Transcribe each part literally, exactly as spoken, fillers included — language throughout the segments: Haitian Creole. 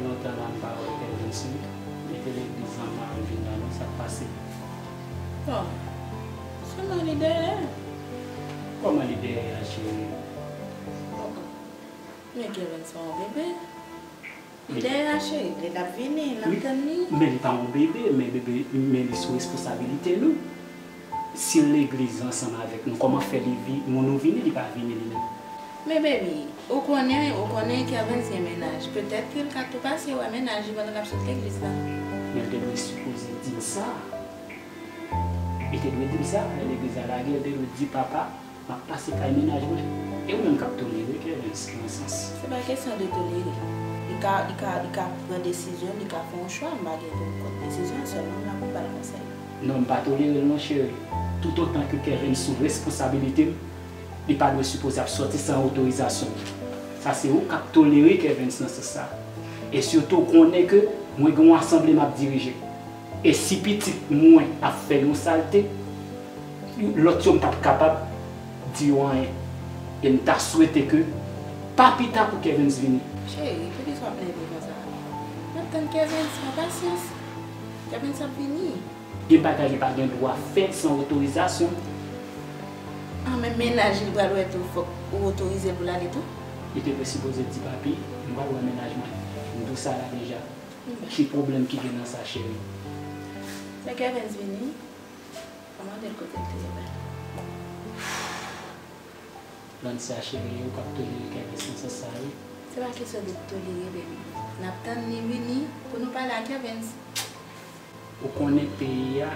Lontan la m pa wè Kervens wi. Li te legliz la, m pa wè l vin la non, sa k pase? Bon, sèlman li dèyè. Kòman li dèyè a, cheri? Oh, oh. Men Kervens pa yon bebe. Li dèyè a, cheri, lè l ap vini, n ap tann li. Men li pa yon bebe, men bebe, men li sou responsabilite nou. Si l legliz ansanm avèk nou, kòman fè li vi, moun nou vini, li pa vini li menm? Men baby, ou konnen, ou konnen Kervens gen mennaj. Petèt ke l ka tou pase wè mennaj li pandan l ap sot legliz la. Men l te dwe sipoze di m sa. Li te dwe di m sa, lè legliz la lage, l te dwe di papa, m ap pase kay mennaj mwen. E ou menm k ap tolere Kervens ki yon sans. Se pa kesyon de tolere. Li ka, li ka, li ka pran desizyon, li ka fè yon chwa, m pa gen pou m kont desizyon, sèlman m la pou m ba l konsèy. Non, m pa tolere l non, cheri. Toutotan ke Kervens sou responsabilite m, li pa dwe sipoze ap sòti san otorizasyon m. Sa se ou k ap tolere Kervens nan sans sa. E sitou ou konnen ke mwen gen yon asanble m ap dirije. E si pitit mwen ap fè yon salte, lòt yo m p ap kapab di yo anyen. E m ta swete ke pa pita pou Kervens vini. Cheri, poukisa w ap nève konsa? N ap tann Kervens, pran pasyans. Kervens ap vini. Gen bagay li pa gen dwa fè san otorizasyon m. An, men mennaj li pral wè tou, fòk ou otorize l pou l ale tou? Li te dwe sipoze di papi, m pral wè mennaj mwen. M di w sa la deja. Ki pwoblèm ki gen nan sa, cheri? Lè Kervens vini, w a mande l kote l te ye la. Landsia cheri, ou p ap tolere Kervens nan sans sa wi. Se pa kesyon de tolere, baby. N ap tann li vini pou nou pale ak Kervens. Ou konnen peyi a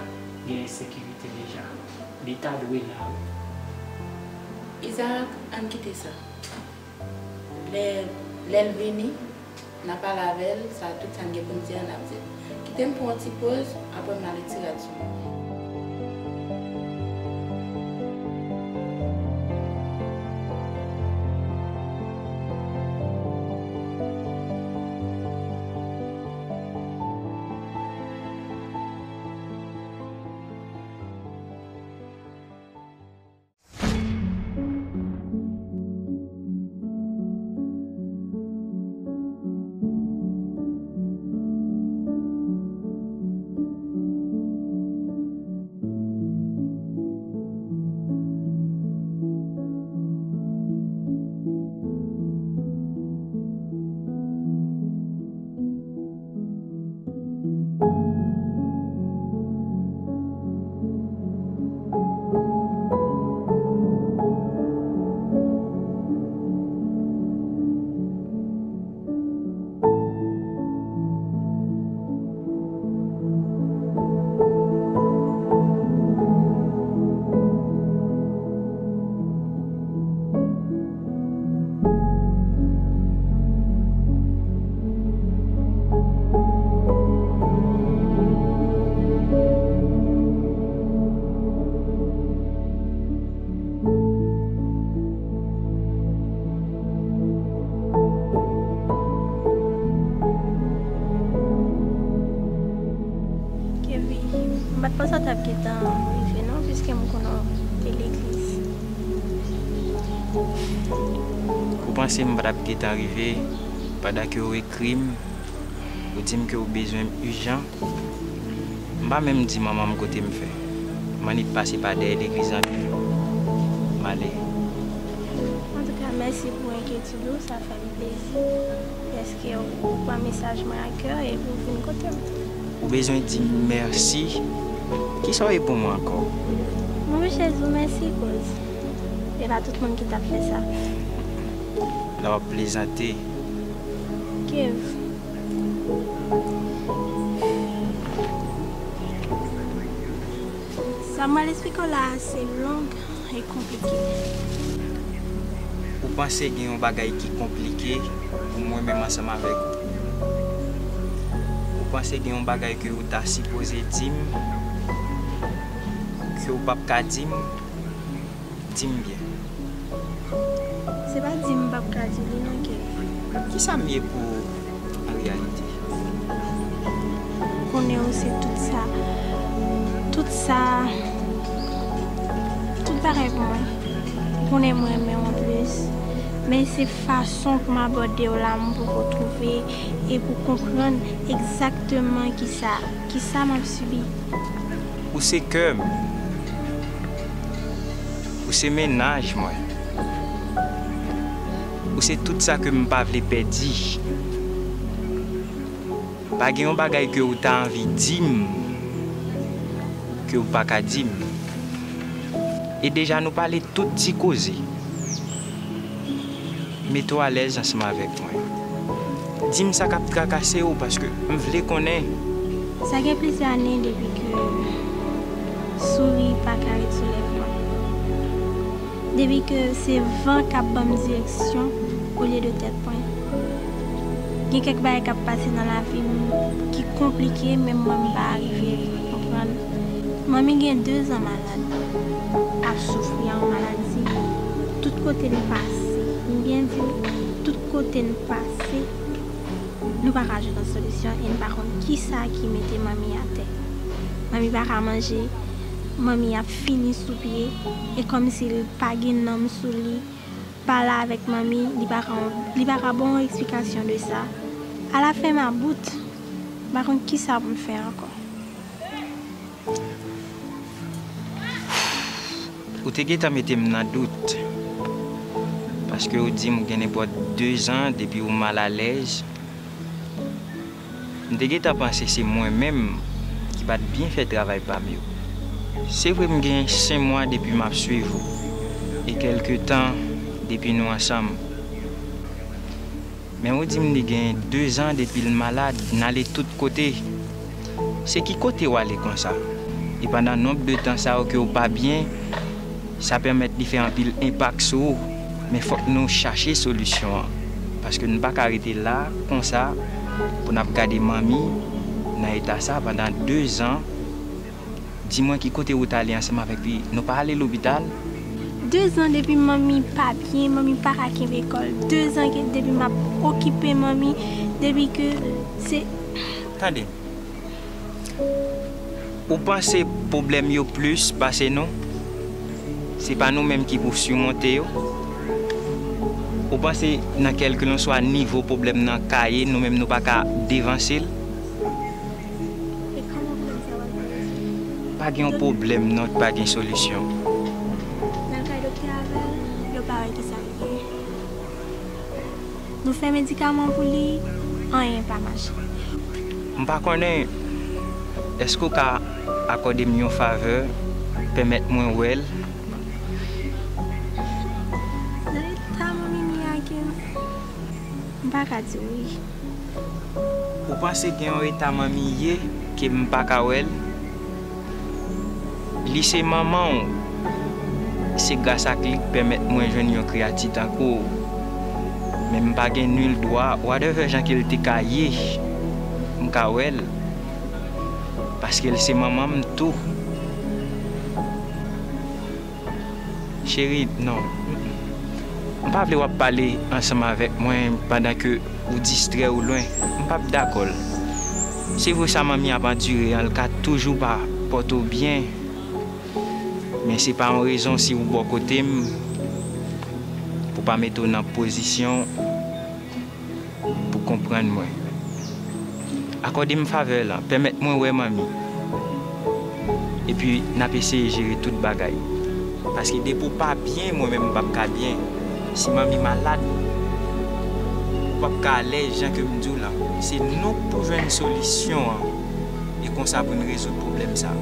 gen ensekirite deja. Li ta dwe la wi. Isaac, ann kite sa. Lè, lè l vini, n a pale avè l, sa tout sa n gen pou n di a, n ap di l. Kite m pran yon ti poz, apre m ale ti rad sou li. Kevin, m pa t panse w t ap gentan rive non, piske m konnen w te legliz. Ou panse m pa t ap gentan rive pandan ke w ekri m, ou di m ke w bezwen m ijan? M pa menm di manman m kote m fè. M annik pase pa dèyè legliz lan toujou. M ale. Antouka, mèsi pou enkyetid ou, sa fè m plezi. Dèske ou pran mesaj mwen a kè epi ou vin kote m. Ou bezwen di m mèsi? Kisa w ye pou mwen ankò? Monchè, di w mèsi koz e pa tout moun ki t ap fè sa. La w ap plezante. Kev. Sa m pral esplike w la a se long e konplike. Ou panse gen yon bagay ki konplike pou mwen menm ansanm avèk ou? Ou panse gen yon bagay ke ou ta sipoze di m, ke ou p ap ka di m? Di m byen. Se pa di m p ap ka di li non, Kev. Kisa m ye pou ou an reyalite? Ou konnen ou se tout sa, tout sa, tout bagay pou mwen. Ou konnen m renmen w anplis. Men se fason pou m abòde w la m poko twouve e pou konprann egzakteman kisa, kisa m ap sibi. Ou se kè m. Ou se mennaj mwen. Ou se tout sa ke m pa vle pèdi. Pa gen yon bagay ke ou ta anvi di m ke ou pa ka di m. E deja nou pale tout ti koze. Mete w alèz ansanm avèk mwen. Di m sa k ap trakase w, paske m vle konnen. Sa gen plizyè ane depi ke souri pa ka ret sou lèv mwen. Depi ke se van k ap ban m direksyon olye de tèt mwen. Gen kèk bagay k ap pase nan lavi m ki konplike, menm mwen m pa rive konprann. Manmi gen de zan malad, ap soufri a yon maladi. Tout kote n pase, m byen di, tout kote n pase, nou pa ka jwenn yon solisyon e n pa konn kisa ki mete manmi atè. Manmi pa ka manje, manmi ap fini sou pye, e kòmsi l pa gen nanm sou li. Pale avèk manmi, li pa ka, li pa ka ba w yon eksplikasyon de sa. Alafen m about, m pa konn kisa pou m fè ankò. Ou te gentan mete m nan dout, paske ou di m ou gen nenpòt de zan depi ou malalèz. M te gentan panse se mwen menm ki pa t byen fè travay pa m yo. Se vre m gen senk mwa depi m ap swiv ou, e kèlke tan depi nou ansanm. Men ou di m li gen de zan depi l malad, n ale tout kote. Se ki kote w ale konsa? E pandan nonb de tan sa yo ke w pa byen, sa pèmèt li fè anpil enpak sou ou. Men fòk nou chache solisyon an. Paske n pa ka rete la konsa pou n ap gade manmi nan eta sa pandan de zan. Di mwen ki kote ou t ale ansanm avèk li? Nou pa ale lopital? De zan depi manmi pa byen, manmi pa ka kenbe kò l. De zan ke depi m ap okipe manmi, depi ke se... Tande. Ou panse pwoblèm yo plis pase nou? Se pa nou menm ki pou simonte yo? Ou panse nan kèlkelanswa nivo pwoblèm nan ka ye, nou menm nou pa ka devanse l? E kòman pwoblèm sa va rezoud? Pa gen yon pwoblèm non ki pa gen solisyon. N al kay doktè avè l, yo pa wè kisa l gen. Nou fè medikaman pou li, anyen pa mache. M pa konnen, èske w ka akòde m yon favè, pèmèt mwen wè l? Nan eta manmi ye a ke m pa ka di w wi. Ou panse gen yon eta manmi ye ke m pa ka wè l? Li se manman w. Se gras ak li k pèmèt mwen jwenn yon kreyati tankou w. Men m pa gen nil dwa, whatever jan ke l te ka ye, m ka wè l. Paske l se manman m tou. Cheri, non. Mm, mm. M pa vle w ap pale ansanm avèk mwen pandan ke ou distrè ou lwen. M p ap dakò l. Se vre sa manmi ap andire an, l ka toujou pa pote w byen. Men se pa yon rezon si ou bò kote m pou pa mete w nan pozisyon pou konprann mwen. Akòde m favè lan, pèmèt mwen wè manmi. Epi n ap eseye jere tout bagay. Paske depi w pa byen, mwen menm m p ap ka byen. Si manmi malad, ou p ap ka alèz jan ke m di w lan. Se nou k pou jwenn solisyon an. E konsa pou n rezoud pwoblèm sa.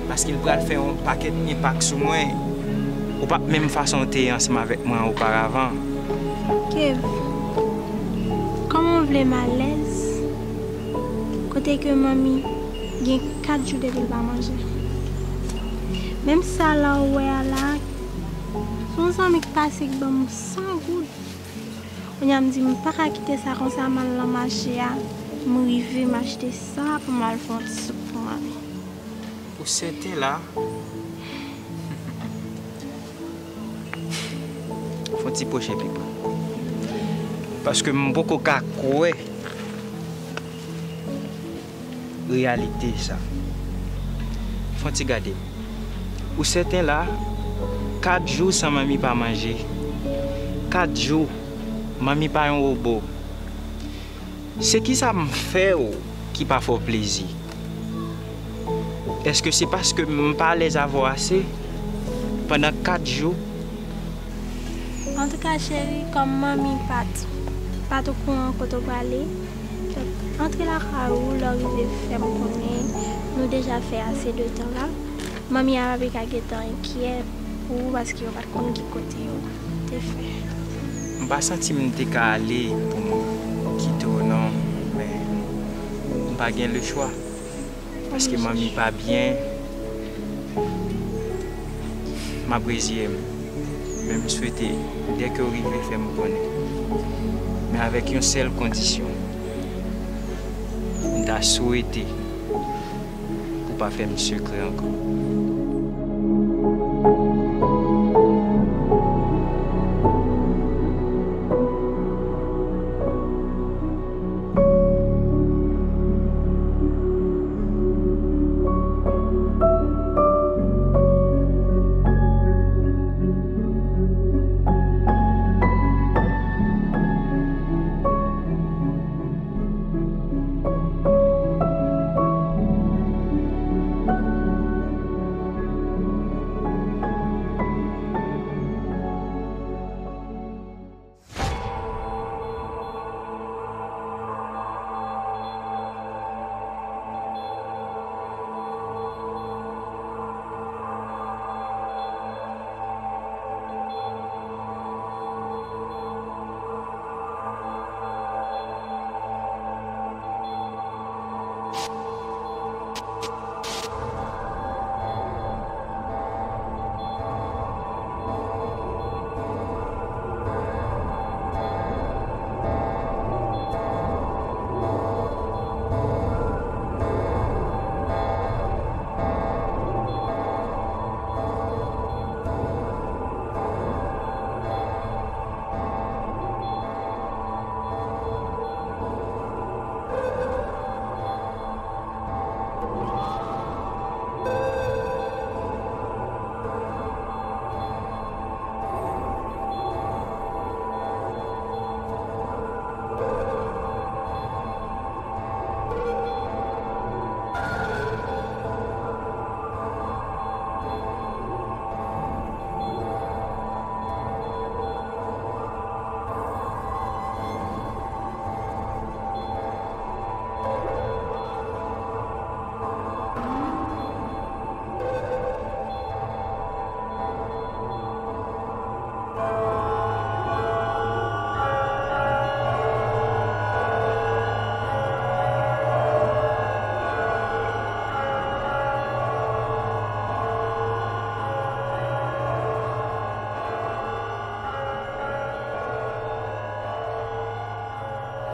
Paske l pral fè yon pakèt enpak sou mwen. Ou p ap menm fason w te ye ansanm avèk mwen oparavan. Kev, kòman w vle m alèz kote ke manmi gen kat jou depi l pa manje? Menm sa la w wè a la, se yon zanmi k pase k ban m san goud. Kounye a m di m pa ka kite sa konsa, m al nan mache a, m rive m achte sa pou m al fè yon ti soup pou manmi. Ou sèten la? Fè yon ti pwoche pi pre. Paske m poko ka kwè reyalite sa. Fè yon ti gade. Ou sèten la? Kat jou san manmi pa manje. kat jou, manmi pa yon wobo. Se kisa m fè w ki pa fè w plezi? Èske se paske m pa alèz avè w ase pandan kat jou? Antouka, cheri, kòm manmi pa t, pa t okouran kote w prale, antre lakay ou, lè w rive fè m konnen nou deja fè ase de tan la. Manmi a pa ka gentan enkyè pou ou paske yo pa t konn ki kote yo te fè. M pa santi m te ka ale pou m kite w non, men m pa gen lechwa. Paske manmi pa byen, m ap reziye m. Men m swete, dèke w rive, fè m konnen. Men avèk yon sèl kondisyon. M ta swete pou w pa fè m sekrè ankò.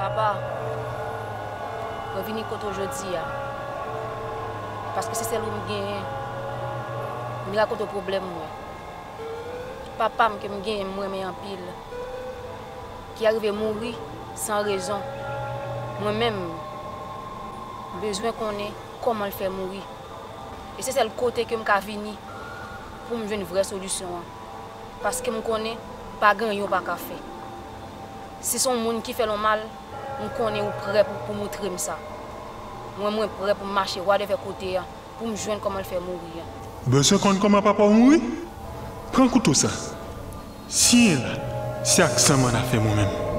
Papa, mwen vini kote w jodi a, paske se sèl ou m genyen. M vin rakonte w pwoblèm mwen. Papa m ke m genyen, m renmen anpil, ki arive mouri san rezon. Mwen menm, m bezwen konnen kòman l fè mouri. E se sèl kote ke m ka vini pou m jwenn vrè solisyon an. Paske m konnen pa gen anyen w pa ka fè. Si se yon moun ki fè l yon mal, m konnen ou prè pou, pou montre m sa. Mwen, mwen prè pou m mache wadèvè kote a, pou m jwenn kòman l fè mouri a. Ou bezwen konn kòman papa w mouri? Pran kouto sa. Siyen la, se ak san m ann afè mwen menm.